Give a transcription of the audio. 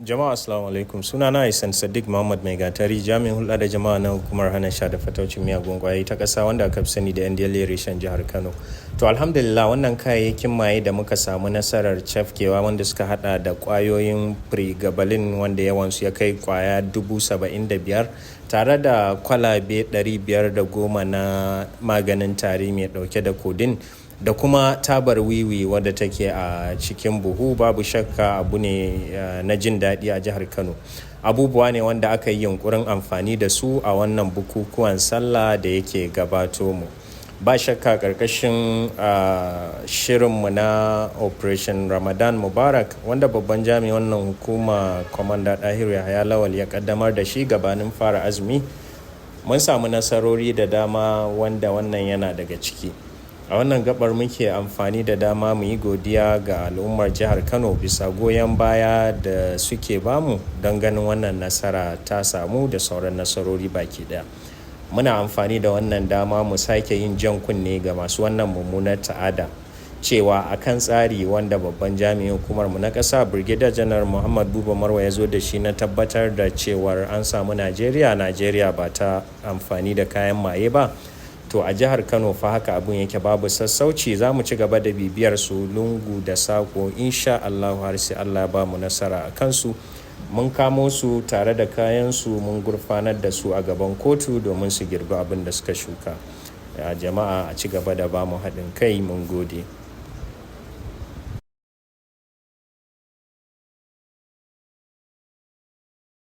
Jama'a, assalamu alaikum. Sunana Isan Sadiq Muhammad Mai Gatari, jami'in hulɗa da jama'a na hukumar hana sha da fataucin miyagun kwayoyi ta ƙasa wanda aka fi sani da NDLEA reshen jihar Kano. To, alhamdulillah, wannan kayayyakin maye da muka samu nasarar cafkewa, wanda suka hada da kwayoyin pregabalin wanda yawansu ya kai kwaya 75,000, tare da kwalabe 510 na maganin tari mai dauke da codeine, da kuma tabar wiwi wadda take a cikin buhu, babu shakka abu ne na jin daɗi a jihar Kano. Abubuwa ne wanda aka yi yunkurin amfani da su a wannan bukukuwan sallah da yake gabato mu. Ba shakka, ƙarƙashin shirinmu na Operation Ramadan Mubarak, wanda babban jami'in wannan hukuma, Kwamanda Dahiru Yahaya Lawal, ya kaddamar da shi gabanin fara azumi, mun samu nasarori da dama wanda wannan yana daga ciki. A wannan gabar muke amfani da dama mu yi godiya ga al'ummar jihar Kano bisa goyon baya da suke bamu don ganin wannan nasara ta samu da sauran nasarori baki daya. Muna amfani da wannan dama mu sake yin jan kunne ga masu wannan mummunar ta'ada cewa akan tsari wanda babban jami'in hukumar mu na ƙasa, Brigadier Janar Muhammad Buba Marwa, ya zo da shi na tabbatar da cewar an samu Najeriya, Najeriya ba ta amfani da kayan maye ba, to a jihar Kano fa haka abun yake, babu sassauci. Za mu ci gaba da bibiyar su lungu da sako, insha Allah, har sai Allah ba mu nasara a kansu. Mun kamo su tare da kayansu, mun gurfanar da su a gaban kotu domin su girbi abin da suka shuka. Jama'a, a ci gaba da ba mu haɗin kai. Mun gode.